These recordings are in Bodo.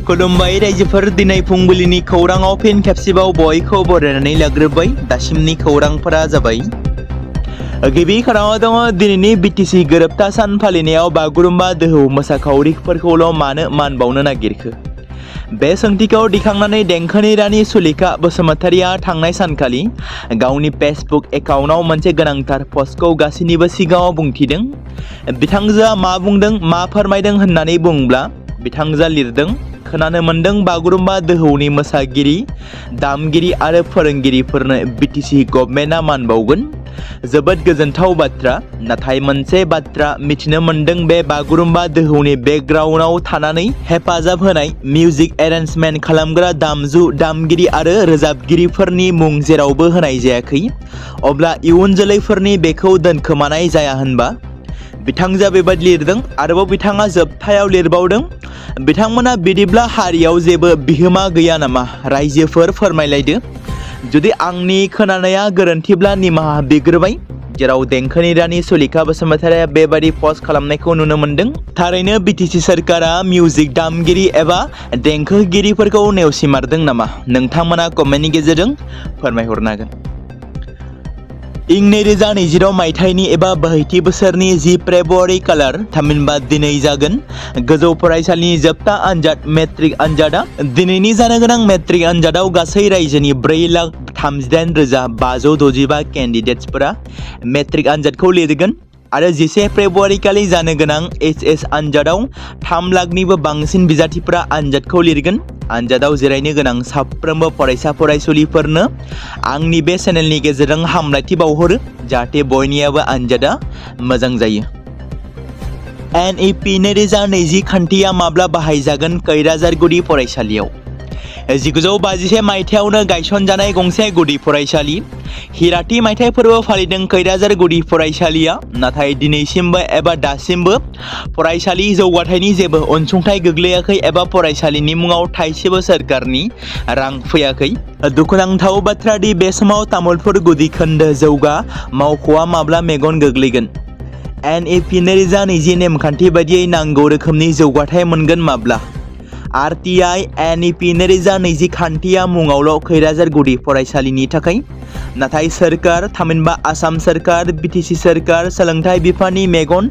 खुलुमबाय रायजोफोर दिनै फुंबिलिनि खौराङाव फिन खेबसेबाव बयखौ बरायनानै लाग्रोबाय दासिमनि खौरांफोरा जाबाय गिबि खौराङाव दङ दिनैनि बिटिसि गोरोबथा सान फालिनायाव बागुरुम्बा दोहौ मोसाखावरिफोरखौल' मानो मान बावनो नागिरखो बे सोंथिखौ दिखांनानै देंखोनि रानि सुलेखा बसुमतारिया थांनाय सानखालि गावनि फेसबुक एकाउन्टआव मोनसे गोनांथार पस्टखौ गासैनिबो सिगाङाव बुंथिदों। बिथांजोआ मा बुंदों मा फोरमायदों होननानै बुंब्ला बिथांजोआ लिरदों खोनानो मोनदों बागुरुम्बा दोहौनि मोसागिरि दामगिरि आरो फोरोंगिरिफोरनो बिटिसि गभर्नमेन्टआ मान बावगोन जोबोद गोजोनथाव बाथ्रा नाथाय मोनसे बाथ्रा मिथिनो मोनदों बे बागुरुम्बा दोहौनि बेकग्राउन्डआव थानानै हेफाजाब होनाय मिउजिक एरेन्जमेन्ट खालामग्रा दामजु दामगिरि आरो रोजाबगिरिफोरनि मुं जेरावबो होनाय जायाखै अब्ला इयुन जोलैफोरनि बेखौ दोनखोमानाय जाया होनबा बिथांजोआ बेबादि लिरदों आरोबाव बिथाङा जोबथायाव लिरबावदों बिथांमोना बिदिब्ला हारियाव जेबो बिहोमा गैया नामा रायजोफोर फोरमायलायदो जुदि आंनि खोनानाया गोरोन्थिब्ला निमाहा बिग्रोबाय जेराव देंखोनि रानि सुलेखा बसुमतारिया बेबादि पस्ट खालामनायखौ नुनो मोनदों थारैनो बिटिसि सरकारा मिउजिक दामगिरि एबा देंखोगिरिफोरखौ नेवसिमारदों नामा नोंथांमोना कमेन्टनि गेजेरजों फोरमायहरनो हागोन। इं 2026 मायथाइनि एबा बोहैथि बोसोरनि 10 फेब्रुवारि खालार थामहिनबा दिनै जागोन गोजौ फरायसालिनि जोबथा आनजाद मेट्रिक आनजादा दिनैनि जानो गोनां मेट्रिक आनजादाव गासै रायजोनि 4,38,565 केन्डिडेट्सफोरा मेट्रिक आनजादखौ लिरगोन आरो 11 फेब्रुवारि खालि जानो गोनां एचएस आनजादाव 3 लाखनिबो बांसिन बिजाथिफोरा आनजादखौ लिरगोन। आनजादाव जिरायनो गोनां साफ्रोमबो फरायसा फरायसुलिफोरनो आंनि बे चेनेलनि गेजेरजों हामलायथि बावहरो जाहाथे बयनियाबो आनजादा मोजां जायो। NEP 2020 खान्थिया माब्ला बाहायजागोन कैराजार गुदि फरायसालियाव 1951 मायथाइयावनो गायसनजानाय गंसे गुदि फरायसालि हिराथि मायथाइ फोरबो फालिदों कैराजार गुदि फरायसालिया नाथाय दिनैसिमबो एबा दासिमबो फरायसालि जौगाथायनि जेबो अनसुंथाइ गोग्लैयाखै एबा फरायसालिनि मुङाव थाइसेबो सोरखारनि रां फैयाखै। दुखुनांथाव बाथ्रा दि बे समाव तामुलपुर गुदि खोन्दो जौगा मावख'आ माब्ला मेगन गोग्लैगोन NEP 2020 नेमखान्थि बायदियै नांगौ रोखोमनि जौगाथाय मोनगोन माब्ला RTI NEP 2020 खान्थिया मुङावल' कैराजार गुदि फरायसालिनि थाखाय नाथाय सोरखार थामहिनबा आसाम सोरखार बिटिसि सोरखार सोलोंथाइ बिफाननि मेगन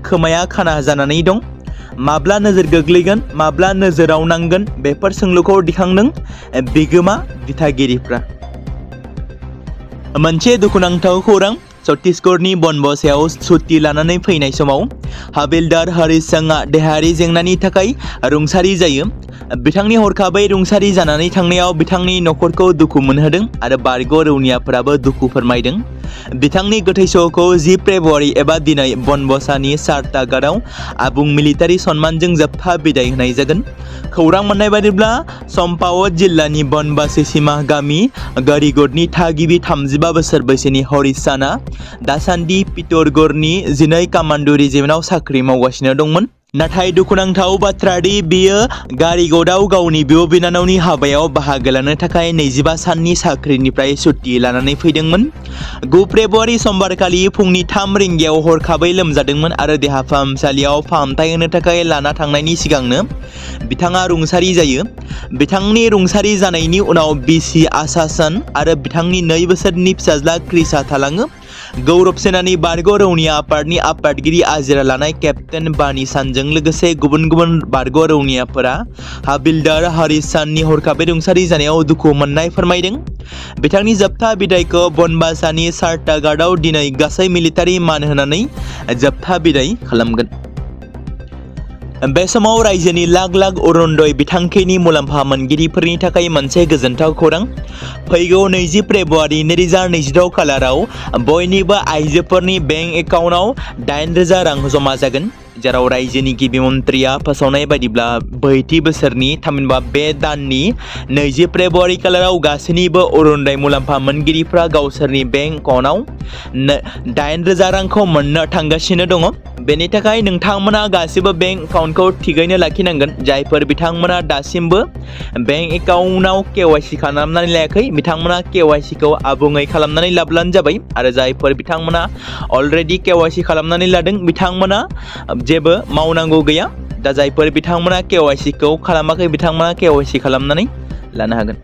खोमाया खाना जानानै दं माब्ला नोजोर गोग्लैगोन माब्ला नोजोराव नांगोन बेफोर सोंलुखौ दिखांदों बिगोमा दिथागिरिफ्रा। मोनसे दुखुनांथाव खौरां छत्तीसगढ़नि बनबसायाव सुथि लानानै फैनाय समाव हाबिलदार हरीश सिंहआ देहायारि जेंनानि थाखाय रुंसारि जायो। बिथांनि हरखाबै रुंसारि जानानै थांनायाव बिथांनि न'खरखौ दुखु मोनहोदों आरो बारग' रौनियाफोराबो दुखु फोरमायदों। बिथांनि गोथै सह'खौ 10 फेब्रुवारि एबा दिनै बनबसानि सारतागाराव आबुं मिलिटारि सन्मानजों जोबथा बिदाय होनाय जागोन। खौरां मोननाय बादिब्ला चम्पावत जिल्लानि बनबासी सीमा गामि गरिगडनि थागिबि 35 बोसोर बैसोनि हरीश सिंहआ दासान्दि पितरगढ़नि 12 कामान्डु रेजिमेन्टआव साख्रि मावगासिनो दंमोन नाथाय दुखुनांथाव बाथ्रा दि बियो गरिगडआव गावनि बिब' बिनानावनि हाबायाव बाहागो लानो थाखाय 25 साननि साख्रिनिफ्राय सुथि लानानै फैदोंमोन। 9 फेब्रुवारि समबारखालि फुंनि 3 रिंगायाव हरखाबै लोमजादोंमोन आरो देहा फाहामसालियाव फाहामथाय होनो थाखाय लाना थांनायनि सिगांनो बिथाङा रुंसारि जायो। बिथांनि रुंसारि जानायनि उनाव बिसि आसासन आरो बिथांनि 2 बोसोरनि फिसाज्ला क्रिसआ थालाङो। गौरब सेनानि बारग' रौनिया आफादनि आफादगिरि आजिरा लानाय केप्टेन बानी सानजों लोगोसे गुबुन गुबुन बारग' रौनियाफोरा हाबिलदार हरीश सिंहनि हरखाबै रुंसारि जानायाव दुखु मोननाय फोरमायदों। बिथांनि जोबथा बिदायखौ बनबासानि सारतागाराव दिनै गासै मिलिटारि मान होनानै जोबथा बिदाय खालामगोन। बे समाव रायजोनि लाख लाख अरुणोदय बिथांखिनि मुलाम्फा मोनगिरिफोरनि थाखाय मोनसे गोजोनथाव खौरां फैगौ 20 फेब्रुवारि 2026 खालाराव बयनिबो आइजोफोरनि बेंक एकाउन्टआव 8,000 रां जमा जागोन जेराव रायजोनि गिबि मन्थ्रिया फोसावनाय बायदिब्ला बोहैथि बोसोरनि थामहिनबा बे दाननि 20 फेब्रुवारि खालाराव गासैनिबो अरुणोदय मुलाम्फा मोनगिरिफ्रा गावसोरनि बेंक एकाउन्टआव 8,000 रांखौ मोननो थांगासिनो दङ। बेनि थाखाय नोंथांमोना गासिबो बेंक एकाउन्टखौ थिगैनो लाखिनांगोन। जायफोर बिथांमोना दासिमबो बेंक एकाउन्टआव KYC खालामनानै लायाखै बिथांमोना KYC खौ आबुङै खालामनानै लाब्लानो जाबाय आरो जायफोर बिथांमोना अलरेडि KYC खालामनानै लादों बिथांमोना जेबो मावनांगौ गैया दा जायफोर बिथांमोना KYC खौ खालामाखै बिथांमोना KYC खालामनानै लानो हागोन।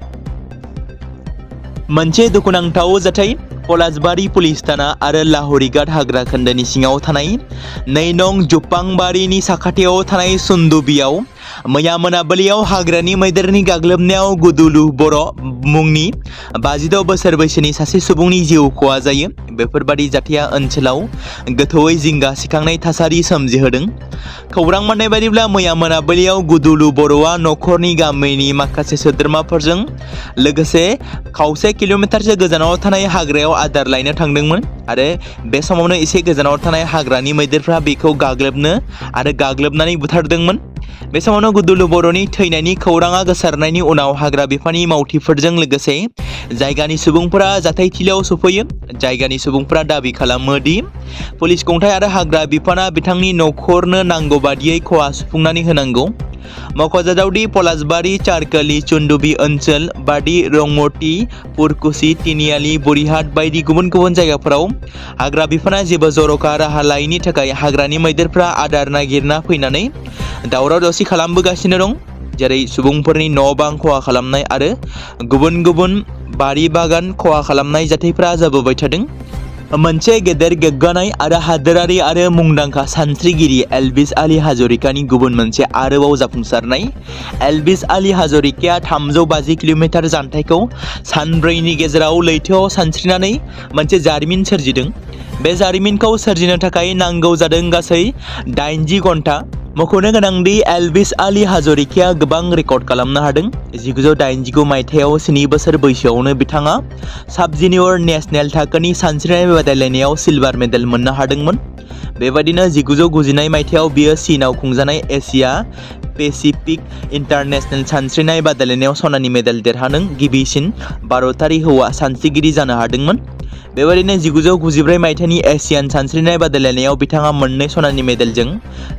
मोनसे दुखुनांथाव जाथाय पलासबारि पुलिस थाना आरो लाहरिघाट हाग्रा खोन्दोनि सिङाव थानाय 2 नं जुपांबारिनि साखाथियाव थानाय सुन्दुबियाव मैया मोनाबिलियाव हाग्रानि मैदेरनि गाग्लोबनायाव गुदुलु बर' मुंनि 56 बोसोर बैसोनि सासे सुबुंनि जिउ खहा जायो। बेफोरबादि जाथाया ओनसोलाव गोथौयै जिंगा सिखांनाय थासारि सोमजिहोदों। खौरां मोननाय बायदिब्ला मैया मोनाबिलियाव गुदुलु बर'आ नखरनि गामिनि माखासे सोद्रोमाफोरजों लोगोसे खावसे किल'मिटारसो गोजानाव थानाय हाग्रायाव आदार लायनो थांदोंमोन आरो बे समावनो एसे गोजानाव थानाय हाग्रानि मैदेरफ्रा बेखौ गाग्लोबनो आरो गाग्लोबनानै बुथारदोंमोन। बे समावनो गुदुलु बर'नि थैनायनि खौराङा गोसारनायनि उनाव हाग्रा बिफाननि मावथिफोरजों लोगोसे जायगानि सुबुंफोरा जाथायथिलियाव सफैयो। जायगानि सुबुंफोरा दाबि खालामो दि पुलिस गंथाय आरो हाग्रा बिफाना बिथांनि नखरनो नांगौ बादियै खहा सुफुंनानै होनांगौ। मख'जाथावदि पलासबारि, चारकाली, चुन्डुबि ओनसोल बादि रंमती, पुरकुसी, तिनियाली, बरिहाट बायदि गुबुन गुबुन जायगाफोराव हाग्रा बिफाना जेबो जर'खा राहा लायैनि थाखाय हाग्रानि मैदेरफ्रा आदार नागिरना फैनानै दावराव दावसि खालामबोगासिनो दं, जेरै सुबुंफोरनि न' बां खहा खालामनाय आरो गुबुन गुबुन बारि बागान खहा खालामनाय जाथायफ्रा जाबोबाय थादों। मोनसे गेदेर गोग्गानाय आरो हादोरारि आरो मुंदांखा सानस्रिगिरि एल्विस आली हाजरिकानि गुबुन मोनसे आरोबाव जाफुंसारनाय। एल्विस आली हाजरिकाया 350 किल'मिटार जानथाइखौ सानब्रैनि गेजेराव लैथोआव सानस्रिनानै मोनसे जारिमिन सोरजिदों। बे जारिमिनखौ सोरजिनो थाखाय नांगौ जादों गासै 80 घन्टा। मख'नो गोनांदि एल्विस आली हाजरिकाया गोबां रेकर्ड खालामनो हादों। 1989 मायथाइयाव 7 बोसोर बैसोआवनो बिथाङा साब जुनियर नेशनेल थाखोनि सानस्रिनाय बादायलायनायाव सिलभार मेडेल मोननो हादोंमोन। बेबायदिनो 1999 मायथाइयाव बियो चीनआव खुंजानाय एशिया पेसिफिक इन्टारनेशनेल सानस्रिनाय बादायलायनायाव सनानि मेडेल देरहादों गिबिसिन भारतारि हौवा सानस्रिगिरि जानो हादोंमोन। बेबायदिनो 1993 मायथाइनि एशियान सानस्रिनाय बादायलायनायाव बिथाङा 2 सनानि मेडेलजों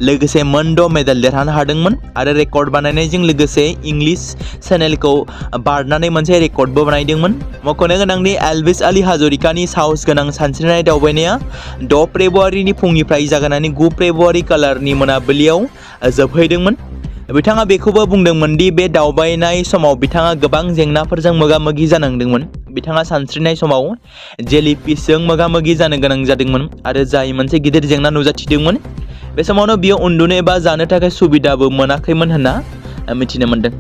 लोगोसे 6 मेडेल देरहानो हादोंमोन आरो रेकर्ड बानायनायजों लोगोसे इंलिश चेनेलखौ बारनानै मोनसे रेकर्डबो बानायदोंमोन। मख'नो गोनांदि एल्विस आली हाजरिकानि साहसगोनां सानस्रिनाय दावबायनाया 6 फेब्रुवारिनि फुंनिफ्राय जागायनानै 9 फेब्रुवारि खालारनि मोनाबिलियाव जोबहैदोंमोन। बिथाङा बेखौबो बुंदोंमोन दि बे दावबायनाय समाव बिथाङा गोबां जेंनाफोरजों मोगा-मोगि जानांदोंमोन। बिथाङा सानस्रिनाय समाव जेलीफिशजों मोगा-मोगि जानो गोनां जादोंमोन आरो जाय मोनसे गिदिर जेंना नुजाथिदोंमोन। बे समावनो बियो उन्दुनो एबा जानो थाखाय सुबिदाबो मोनाखैमोन होनना मिथिनो मोन्दों।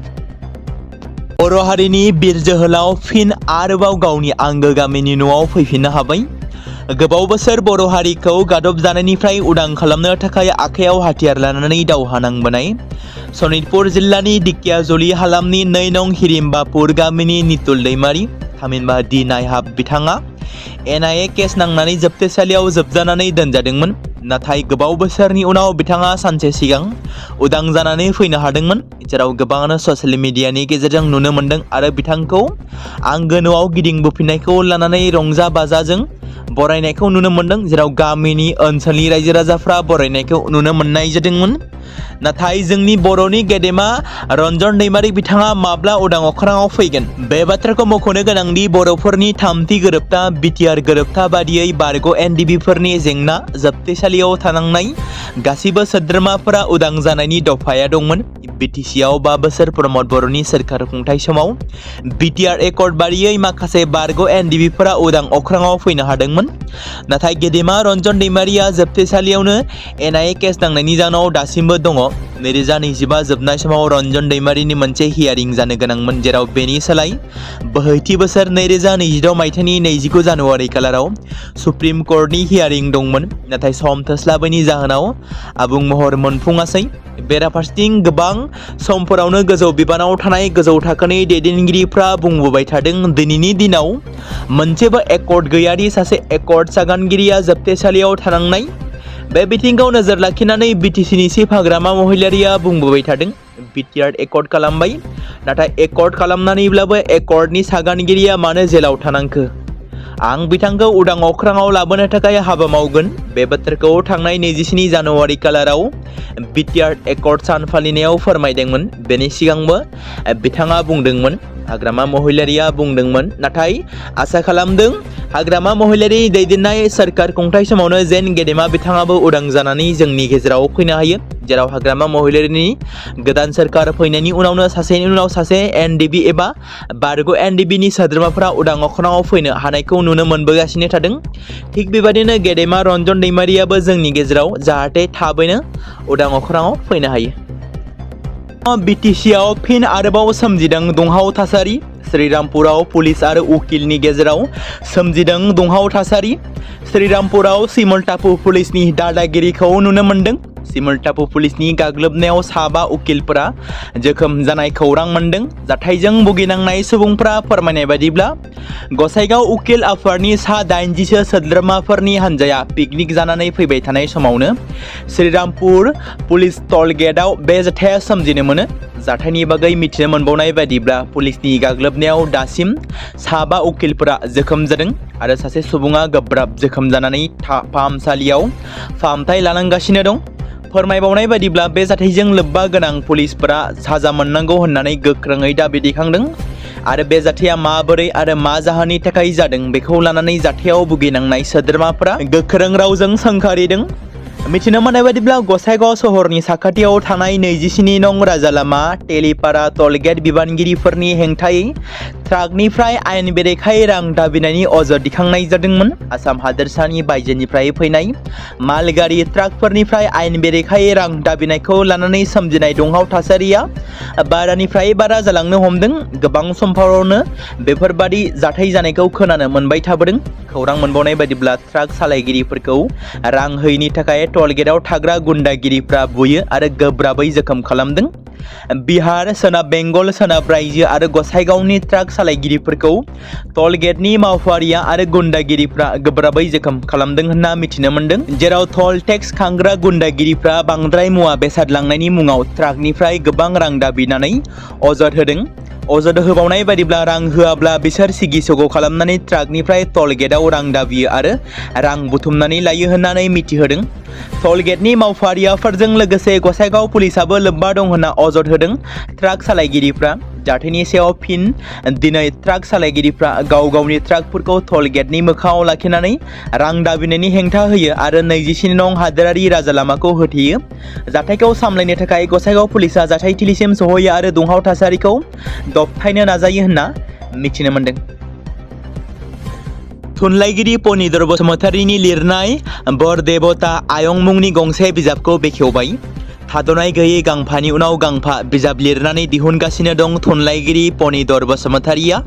बर' हारिनि बिर जोहोलाव फिन आरोबाव गावनि आंगो गामिनि न'आव फैफिननो हाबाय। गोबाव बोसोर बर' हारिखौ गादब जानायनिफ्राय उदां खालामनो थाखाय आखायाव हाथियार लानानै दावहा नांबोनाय सनितपुर जिल्लानि दिकियाजुलि हालामनि 2 नं हिरिम्बापुर गामिनि नितुल दैमारि थामहिनबा दि नायहाब बिथाङा NIA केस नांनानै जोबथेसालियाव जोबजानानै दोनजादोंमोन। नाथाय गोबाव बोसोरनि उनाव बिथाङा सानसे सिगां उदां जानानै फैनो हादोंमोन, जेराव गोबाङानो ससियेल मिडियानि गेजेरजों नुनो मोन्दों आरो बिथांखौ आंगो न'आव गिदिंबोफिननायखौ लानानै रंजा बाजाजों बरायनायखौ नुनो मोन्दों, जेराव गामिनि ओनसोलनि रायजो राजाफ्रा बरायनायखौ नुनो मोननाय जादोंमोन। नाथाय जोंनि बर'नि गेदेमा रन्जन दैमारि बिथाङा माब्ला उदां अख्राङाव फैगोन? बे बाथ्राखौ मख'नो गोनांदि बर'फोरनि 3थि गोरोबथा BTR गोरोबथा बादियै बारग' NDB-फोरनि जेंना जोबथेसालियाव थानांनाय गासिबो सोद्रोमाफोरा उदां जानायनि दफाया दंमोन। BTC-आव 5 बोसोर प्रमद बर'नि सोरखार खुंथाय समाव BTR एकर्ड बादियै माखासे बारग' NDB-फोरा उदां अख्राङाव फैनो हादोंमोन। नाथाय गेदेमा रन्जन दैमारिया जोबथेसालियावनो NIA केस नांनायनि जाहोनाव दासिमबो दङ। 2025 जोबनाय समाव रन्जन दैमारिनि मोनसे हियारिं जानो गोनांमोन, जेराव बेनि सोलाय बोहैथि बोसोर 2026 मायथाइनि 29 जानुवारि खालाराव सुप्रिम कर्टनि हियारिं दंमोन। नाथाय सम थोस्लाबैनि जाहोनाव आबुं महर मोनफुङासै। बेराफारसेथिं गोबां समफोरावनो गोजौ बिबानाव थानाय गोजौ थाखोनि दैदेनगिरिफ्रा बुंबोबाय थादों दिनैनि दिनाव मोनसेबो एकर्ड गैयादि सासे एकर्ड सागानगिरिया जोबथेसालियाव थानांनाय। बे बिथिंखौ नोजोर लाखिनानै BTC-नि चिफ हाग्रामा महिलारिया बुंबोबाय थादों BTR एकर्ड खालामबाय, नाथाय एकर्ड खालामनानैब्लाबो एकर्डनि सागानगिरिया मानो जेलाव थानांखो? आं बिथांखौ उदां अख्राङाव लाबोनो थाखाय हाबा मावगोन। बे बाथ्राखौ थांनाय 27 जानुवारि खालाराव BTR एकर्ड सान फालिनायाव फोरमायदोंमोन। बेनि सिगांबो बिथाङा बुंदोंमोन हाग्रामा महिलारिया बुंदोंमोन। नाथाय आसा खालामदों हाग्रामा महिलारि दैदेननाय सोरखार खुंथाय समावनो जेन गेदेमा बिथाङाबो उदां जानानै जोंनि गेजेराव फैनो हायो, जेराव हाग्रामा महिलारिनि गोदान सोरखार फैनायनि उनावनो सासेनि उनाव सासे एनडिबि एबा बारग' एनडिबिनि सोद्रोमाफोरा उदां अख्राङाव फैनो हानायखौ नुनो मोनबोगासिनो थादों। थिग बेबादिनो गेदेमा रन्जन दैमारियाबो जोंनि गेजेराव जाहाथे थाबैनो उदां अख्राङाव फैनो हायो। बिटिसिआव फिन आरोबाव सोमजिदों दुंहाव थासारि। श्रीरामपुराव पुलिस आरो उकिलनि गेजेराव सोमजिदों दुंहाव थासारि। श्रीरामपुराव सिमलटापु पुलिसनि दादागिरिखौ नुनो मोन्दों। सिमलटापु पुलिसनि गाग्लोबनायाव 5 उकिलफोरा जोखोम जानाय खौरां मोन्दों। जाथायजों भुगिनांनाय सुबुंफोरा फोरमायनाय बायदिब्ला गसाइगाव उकिल आफादनि 80 सोद्रोमाफोरनि हान्जाया पिकनिक जानानै फैबाय थानाय समावनो श्रीरामपुर पुलिस टल गेटआव बे जाथाया सोमजिनो मोनो। जाथायनि बागै मिथिनो मोनबावनाय बायदिब्ला पुलिसनि गाग्लोबनायाव दासिम 5 उकिलफोरा जोखोम जादों आरो सासे सुबुङा गोब्राब जोखोम जानानै फाहामसालियाव फाहामथाय लानांगासिनो दं। फोरमायबावनाय बायदिब्ला बे जाथायजों लोब्बा गोनां पुलिसफोरा साजा मोननांगौ होननानै गोख्रोङै दाबि दैखांदों आरो बे जाथाया माबोरै आरो मा जाहोननि थाखाय जादों बेखौ लानानै जाथायाव भुगिनांनाय सोद्रोमाफोरा गोख्रों रावजों सोंखारिदों। मिथिनो मोननाय बायदिब्ला गसाइगाव सहरनि साखाथियाव थानाय 27 नं राजालामा टेलिपारा टलगेट बिबानगिरिफोरनि हेंथायै ट्राकनिफ्राय आयेन बेरेखायै रां दाबिनायनि अजद दिखांनाय जादोंमोन। आसाम हादोरसानि बायजोनिफ्राय फैनाय मालगारि ट्राकफोरनिफ्राय आयेन बेरेखायै रां दाबिनायखौ लानानै सोमजिनाय दुंहाव थासारिया बारानिफ्राय बारा जालांनो हमदों। गोबां समफोरावनो बेफोरबादि जाथाय जानायखौ खोनानो मोनबाय थाबोदों। खौरां मोनबावनाय बायदिब्ला ट्राक सालायगिरिफोरखौ रां होयैनि थाखाय टलगेटआव थाग्रा गुन्दागिरिफ्रा बुयो आरो गोब्राबै जोखोम खालामदों। बिहार, सोनाब बेंगल, सोनाब रायजो आरो गसाइगावनि ट्राक सालायगिरिफोरखौ टलगेटनि मावफारिया आरो गुन्दागिरिफ्रा गोब्राबै जोखोम खालामदों होनना मिथिनो मोन्दों, जेराव टल टेक्स खांग्रा गुन्दागिरिफ्रा बांद्राय मुवा बेसाद लांनायनि मुङाव ट्राकनिफ्राय गोबां रां दाबिनानै अजद होदों। अजद होबावनाय बायदिब्ला रां होआब्ला बिसोर सिगि-सग' खालामनानै ट्राकनिफ्राय टलगेटआव रां दाबियो आरो रां बुथुमनानै लायो होननानै मिथिहोदों। टलगेटनि मावफारियाफोरजों लोगोसे गसाइगाव पुलिसाबो लोब्बा दं होनना अजद होदों। ट्राक सालायगिरिफ्रा जाथायनि सायाव फिन दिनै ट्राक सालायगिरिफ्रा गाव गावनि ट्राकफोरखौ टलगेटनि मोखाङाव लाखिनानै रां दाबिनायनि हेंथा होयो आरो 27 नं हादोरारि राजालामाखौ होथेयो। जाथायखौ सामलायनो थाखाय गसाइगाव पुलिसा जाथायथिलिसिम सहैयो आरो दुंहाव थासारिखौ दबथायनो नाजायो होनना मिथिनो मोन्दों। थुनलाइगिरि पनिधर बसुमतारीनि लिरनाय बर देबता आयं मुंनि गंसे बिजाबखौ बेखेवबाय। थाद'नाय गैयै गांफानि उनाव गांफा बिजाब लिरनानै दिहुनगासिनो दं थुनलाइगिरि पनिधर बसुमतारीया।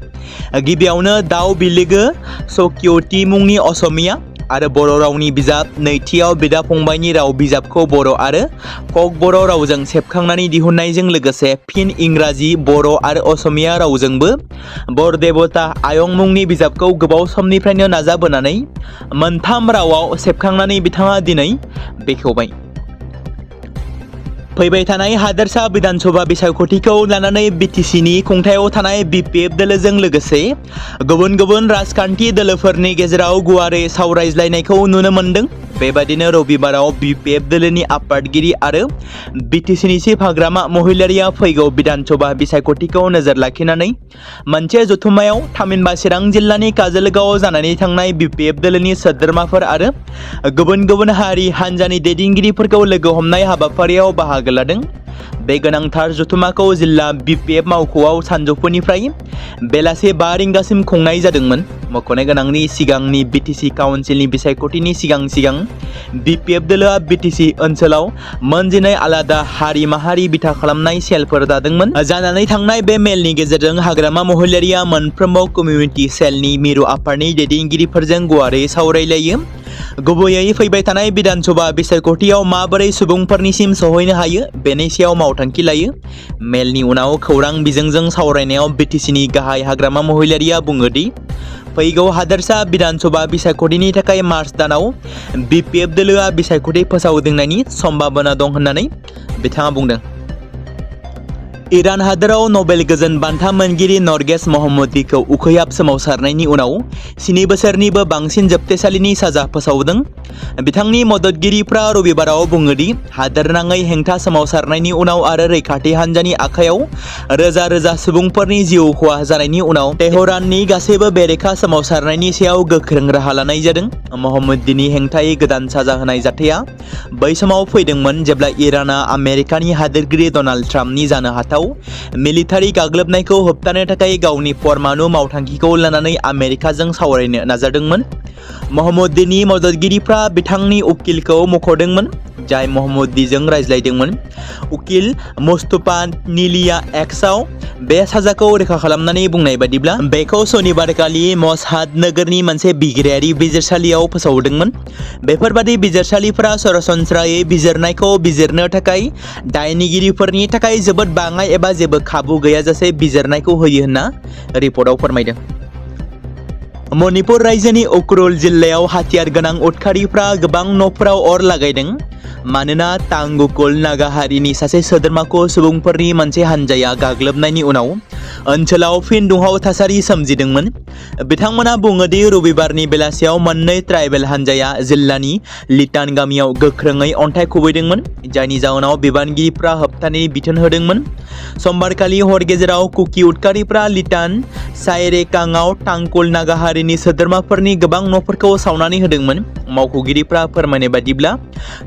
गिबियावनो दाउ बिलोगो सकियति मुंनि असमिया आरो बर' रावनि बिजाब, नैथियाव बिदा फंबायनि राव बिजाबखौ बर' आरो कक बर' रावजों सेबखांनानै दिहुननायजों लोगोसे फिन इंराजि, बर' आरो असमिया रावजोंबो बर देबता आयं मुंनि बिजाबखौ गोबाव समनिफ्रायनो नाजाबोनानै 3 रावाव सेबखांनानै बिथाङा दिनै बेखेवबाय। फैबाय थानाय हादोरसा विधानसभा बिसायख'थिखौ लानानै बिटिसिनि खुंथायाव थानाय बिपिएफ दोलोजों लोगोसे गुबुन गुबुन राजखान्थि दोलोफोरनि गेजेराव गुवारै सावरायज्लायनायखौ नुनो मोन्दों। बेबादिनो रबिबाराव बिपिएफ दोलोनि आफादगिरि आरो बिटिसिनि चिफ हाग्रामा महिलारिया फैगौ विधानसभा बिसायख'थिखौ नोजोर लाखिनानै मोनसे जथुम्मायाव थामहिनबा चिरां जिल्लानि काजलगावआव जानानै थांनाय बिपिएफ दोलोनि सोद्रोमाफोर आरो गुबुन गुबुन हारि हान्जानि दैदेनगिरिफोरखौ लोगो हमनाय हाबाफारियाव बाहागो लादों। बे गोनांथार जथुम्माखौ जिल्ला बिपिएफ मावख'आव सानजौफुनिफ्राय बेलासे 5 रिंगासिम खुंनाय जादोंमोन। मख'नो गोनांनि सिगांनि बिटिसि काउन्सिलनि बिसायख'थिनि सिगां बिपिएफ दोलोआ बिटिसि ओनसोलाव मोनजिनै आलादा हारि माहारि बिथा खालामनाय सेलफोर दादोंमोन। जानानै थांनाय बे मेलनि गेजेरजों हाग्रामा महिलारिया मोनफ्रोमबो कमिउनिटि सेलनि मिरु आफादनि दैदेनगिरिफोरजों गुवारै सावरायलायो। गुबैयै फैबाय थानाय विधानसभा बिसायख'थियाव माबोरै सुबुंफोरनिसिम सहैनो हायो बेनि सायाव मावथांखि लायो। मेलनि उनाव खौरां बिजोंजों सावरायनायाव बिटिसिनि गाहाय हाग्रामा महिलारिया बुङोदि फैगौ हादोरसा विधानसभा बिसायख'थिनि थाखाय मार्च दानाव बिपिएफ दोलोआ बिसायख'थि फोसावदिंनायनि सम्भाबना दं होननानै बिथाङा बुंदों। इरान हादोराव नबेल गोजोन बान्था मोनगिरि नरगेस महम्मदीखौ उखैहाब सोमावसारनायनि उनाव 7 बोसोरनिबो बांसिन जोबथेसालिनि साजा फोसावदों। बिथांनि मददगिरिफ्रा रबिबाराव बुङोदि हादोरनाङै हेंथा सोमावसारनायनि उनाव आरो रैखाथि हान्जानि आखायाव रोजा रोजा सुबुंफोरनि जिउ खहा जानायनि उनाव तेहराननि गासैबो बेरेखा सोमावसारनायनि सायाव गोख्रों राहा लानाय जादों। महम्मदीनि हेंथायै गोदान साजा होनाय जाथाया बै समाव फैदोंमोन जेब्ला इराना आमेरिकानि हादोरगिरि डनाल्ड ट्राम्पनि जानो हाथाव मिलिटारि गाग्लोबनायखौ होबथानो थाखाय गावनि परमाणु मावथांखिखौ लानानै आमेरिकाजों सावरायनो नाजादोंमोन। महम्मदीनि मददगिरिफ्रा बिथांनि उकिलखौ मख'दोंमोन, जाय महम्मदीजों रायज्लायदोंमोन। उकिल मुस्तफा निलिया एक्सआव बे साजाखौ रोखा खालामनानै बुंनाय बादिब्ला बेखौ सनिबारखालि मशहाद नोगोरनि मोनसे बिग्रायारि बिजिरसालियाव फोसावदोंमोन। बेफोरबादि बिजिरसालिफोरा सरासनस्रायै बिजिरनायखौ बिजिरनो थाखाय दायनिगिरिफोरनि थाखाय जोबोद बाङाइ एबा जेबो खाबु गैयाजासे बिजिरनायखौ होयो होनना रिपर्टआव फोरमायदों। मणिपुर रायजोनि उखरुल जिल्लायाव हाथियार गोनां उदखारिफ्रा गोबां न'फोराव अर लागायदों मानोना तांगुकुल नागा हारिनि सासे सोद्रोमाखौ सुबुंफोरनि मोनसे हानजाया गाग्लोबनायनि उनाव ओनसोलाव फिन दुंहाव थासारि सोमजिदोंमोन। बिथांमोना बुङोदि रबिबारनि बेलासियाव मोननै ट्राइबेल हानजाया जिल्लानि लिटान गामियाव गोख्रोङै अन्थाइ खुबैदोंमोन, जायनि जाउनाव बिबानगिरिफ्रा होबथानायनि बिथोन होदोंमोन। समबारखालि हर गेजेराव कुकी उदखारिफ्रा लिटान साइरेकांआव तांकुल नागा हारिनि सोद्रोमाफोरनि गोबां न'फोरखौ सावनानै होदोंमोन। मावख'गिरिफ्रा फोरमायनाय बादिब्ला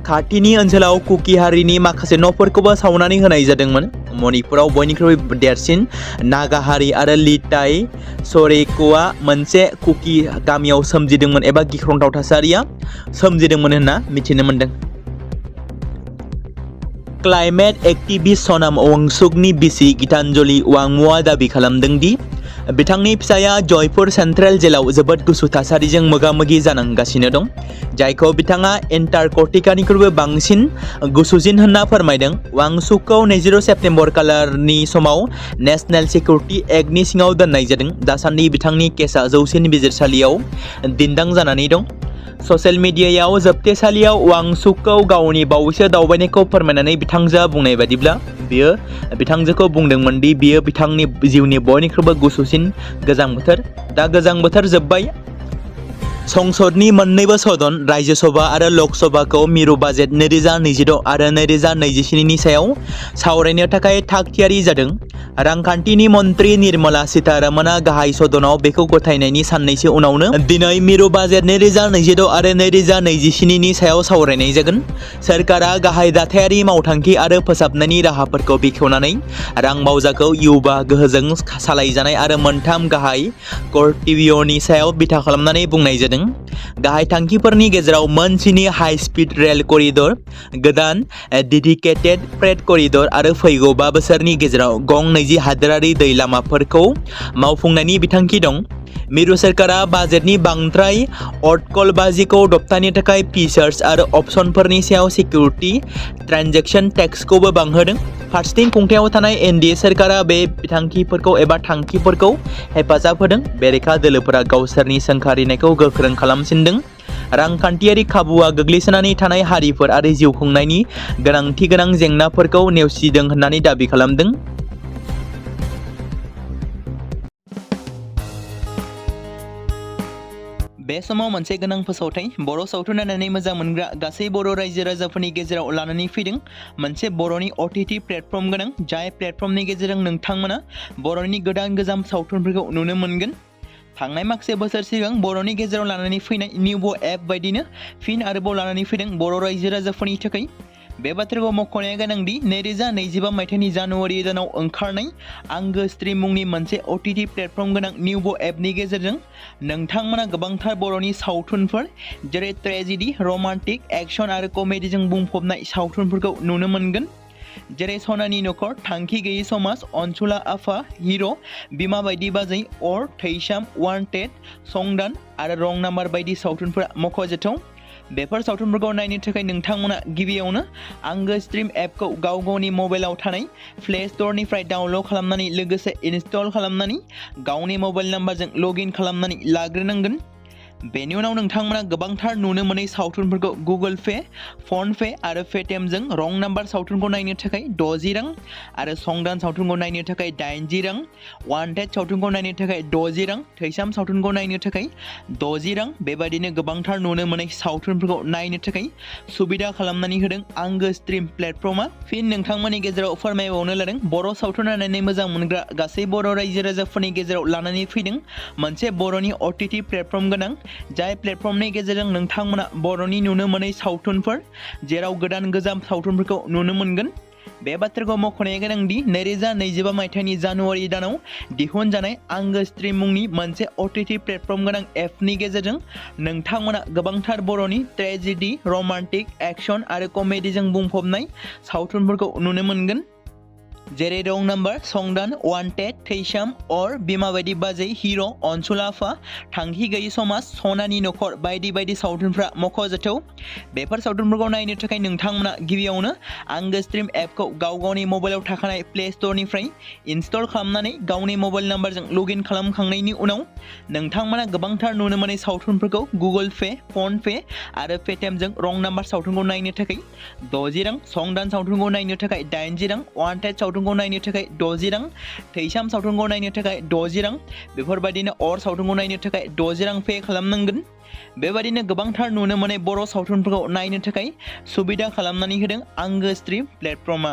खाथिनि ओनसोलाव कुकी हारिनि माखासे न'फोरखौबो सावनानै होनाय जादोंमोन। मणिपुराव बयनिख्रुइबो देरसिन नागा हारि आरो लिटाइ सरेक'आ मोनसे कुकी गामियाव सोमजिदोंमोन एबा गिख्रंथाव थासारिया सोमजिदोंमोन होनना मिथिनो मोन्दों। क्लाइमेट एक्टिविस्ट सनाम वांचुकनि बिसि गीतांजलि वांमुआ दाबि खालामदों दि बिथांनि फिसाया जयपुर सेन्ट्रेल जेलाव जोबोद गुसु थासारिजों मोगा-मोगि जानांगासिनो दं, जायखौ बिथाङा एन्टार्कटिकानिख्रुइबो बांसिन गुसुसिन होनना फोरमायदों। वांचुकखौ 20 सेप्तेम्बर खालारनि समाव नेशनेल सिकिउरिटि एक्टनि सिङाव दोननाय जादों। दासान्दि बिथांनि केसआ जौसिन बिजिरसालियाव दिन्दां जानानै दं। ससियेल मिडियायाव जोबथेसालियाव वांचुकखौ गावनि बावैसो दावबायनायखौ फोरमायनानै बिथांजोआ बुंनाय बादिब्ला बियो बिथांजोखौ बुंदोंमोन दि बियो बिथांनि जिउनि बयनिख्रुइबो गुसुसिन गोजां बोथोर। दा गोजां बोथोर जोबबाय। संसदनि मोन्नैबो सदन राज्य सभा आरो लक सभाखौ मिरु बाजेट 2026 आरो 2027 नि सायाव सावरायनो थाखाय थाग-थियारि जादों। रांखान्थिनि मन्त्रि निर्मला सीतारमणआ गाहाय सदनाव बेखौ गथायनायनि साननैसो उनावनो दिनै मिरु बाजेट 2026 आरो 2027 नि सायाव सावरायनाय जागोन। सोरखारा गाहाय दाथायारि मावथांखि आरो फोसाबनायनि राहाफोरखौ बेखेवनानै रां बावजाखौ युवा गोहोजों सालायजानाय आरो मोनथाम गाहाय कर्तव्यनि सायाव बिथा खालामनानै बुंनाय जादों। गाहाय थांखिफोरनि गेजेराव मोन 7 हाई स्पीड रेल करिडर, गोदान डेडिकेटेड फ्रेट करिडर आरो फैगौ 5 बोसोरनि गेजेराव गं 20 हादोरारि दै लामाफोरखौ मावफुंनायनि बिथांखि दं। मिरु सोरखारा बाजेटनि बांद्राय अटकलबाजिखौ दबथायनो थाखाय फीचार्स आरो अपसनफोरनि सायाव सिकिउरिटि ट्रान्जेक्शन टेक्सखौबो बांहोदों। फारसेथिं खुंथायाव थानाय एनडीए सोरखारा बे बिथांखिफोरखौ एबा थांखिफोरखौ हेफाजाब होदों। बेरेखा दोलोफोरा गावसोरनि सोंखारिनायखौ गोख्रों खालामसिनदों। रांखान्थियारि खाबुआ गोग्लैसोनानै थानाय हारिफोर आरो जिउ खुंनायनि गोनांथि गोनां जेंनाफोरखौ नेवसिदों होननानै दाबि खालामदों। बे समाव मोनसे गोनां फोसावथाय बर' सावथुन नायनानै मोजां मोनग्रा गासै बर' रायजो राजाफोरनि गेजेराव लानानै फैदों मोनसे बर'नि OTT प्लेटफर्म गोनां, जाय प्लेटफर्मनि गेजेरजों नोंथांमोना बर'नि गोदान गोजाम सावथुनफोरखौ नुनो मोनगोन। थांनाय माखासे बोसोर सिगां बर'नि गेजेराव लानानै फैनाय निउबो एप बायदिनो फिन आरोबाव लानानै फैदों बर' रायजो राजाफोरनि थाखाय। बे बाथ्राखौ मख'नाया गोनांदि 2025 मायथाइनि जानुवारि दानाव ओंखारनाय आंगो स्ट्रीम मुंनि मोनसे OTT प्लेटफर्म गोनां निउबो एपनि गेजेरजों नोंथांमोना गोबांथार बर'नि सावथुनफोर जेरै ट्रेजेडी, रमान्टिक, एक्शन आरो कमेडीजों बुंफबनाय सावथुनफोरखौ नुनो मोनगोन। जेरै सनानि नखर, थांखि गैयै समाज, अनसुला आफा, हिर', बिमा बायदि बाजै, अर, थैसाम, वान्टेड, संदान आरो रं नाम्बार बायदि सावथुनफोरा मख'जाथाव। बेफोर सावथुनफोरखौ नायनो थाखाय नोंथांमोना गिबियावनो आंगो स्ट्रीम एपखौ गाव गावनि मबाइलाव थानाय प्ले स्ट'रनिफ्राय डाउनल'ड खालामनानै लोगोसे इनस्टल खालामनानै गावनि मबाइल नाम्बारजों लग इन खालामनानै लाग्रोनांगोन। बेनि उनाव नोंथांमोना गोबांथार नुनो मोनै सावथुनफोरखौ गुगोल पे, फन पे आरो पेटिएमजों रं नाम्बार सावथुनखौ नायनो थाखाय 60 रां आरो संदान सावथुनखौ नायनो थाखाय 80 रां, वान्टेड सावथुनखौ नायनो थाखाय 60 रां, थैसाम सावथुनखौ नायनो थाखाय 60 रां बेबायदिनो गोबांथार नुनो मोनै सावथुनफोरखौ नायनो थाखाय सुबिदा खालामनानै होदों आंगो स्ट्रिम प्लेटफर्मा। फिन नोंथांमोननि गेजेराव फोरमायबावनो लादों बर' सावथुन नायनानै मोजां मोनग्रा गासै बर' रायजो राजाफोरनि गेजेराव लानानै फैदों मोनसे बर'नि OTT प्लेटफर्म गोनां, जाय प्लेटफर्मनि गेजेरजों नोंथांमोना बर'नि नुनो मोनै सावथुनफोर जेराव गोदान गोजाम सावथुनफोरखौ नुनो मोनगोन। बे बाथ्राखौ मख'नाया गोनांदि 2025 मायथाइनि जानुवारि दानाव दिहुनजानाय आंगो स्ट्रिम मुंनि मोनसे OTT प्लेटफर्म गोनां एपनि गेजेरजों नोंथांमोना गोबांथार बर'नि ट्रेजेडि, रमान्टिक, एक्शन आरो कमेडिजों बुंफबनाय सावथुनफोरखौ नुनो मोनगोन। जेरै रं नाम्बार, संदान, वान्टेड, थैसाम, अर, बिमा बायदि बाजै, हिर', अनसुला आफा, थांखि गैयै समाज, सनानि नखर बायदि बायदि सावथुनफ्रा मख'जाथाव। बेफोर सावथुनफोरखौ नायनो थाखाय नोंथांमोना गिबियावनो आंगो स्ट्रिम एपखौ गावनि मबाइलाव थाखानाय प्ले स्ट'रनिफ्राय इनस्टल खालामनानै गावनि मबाइल नाम्बारजों लग इन खालामखांनायनि उनाव नोंथांमोना गोबांथार नुनो मोनै सावथुनफोरखौ गुगोल पे, फन पे आरो पेटिएमजों रं नाम्बार सावथुनखौ नायनो थाखाय 60 रां, संदान सावथुनखौ नायनो थाखाय 80 रां, वान्टेड सावथुनखौ नायनो थाखाय 60 रां, थैसाम सावथुनखौ नायनो थाखाय 60 रां बेफोरबायदिनो अर सावथुनखौ नायनो थाखाय 60 रां पे खालामनांगोन। बेबायदिनो गोबांथार नुनो मोनै बर' सावथुनफोरखौ नायनो थाखाय सुबिदा खालामनानै होदों आंगो स्ट्रिम प्लेटफर्मा।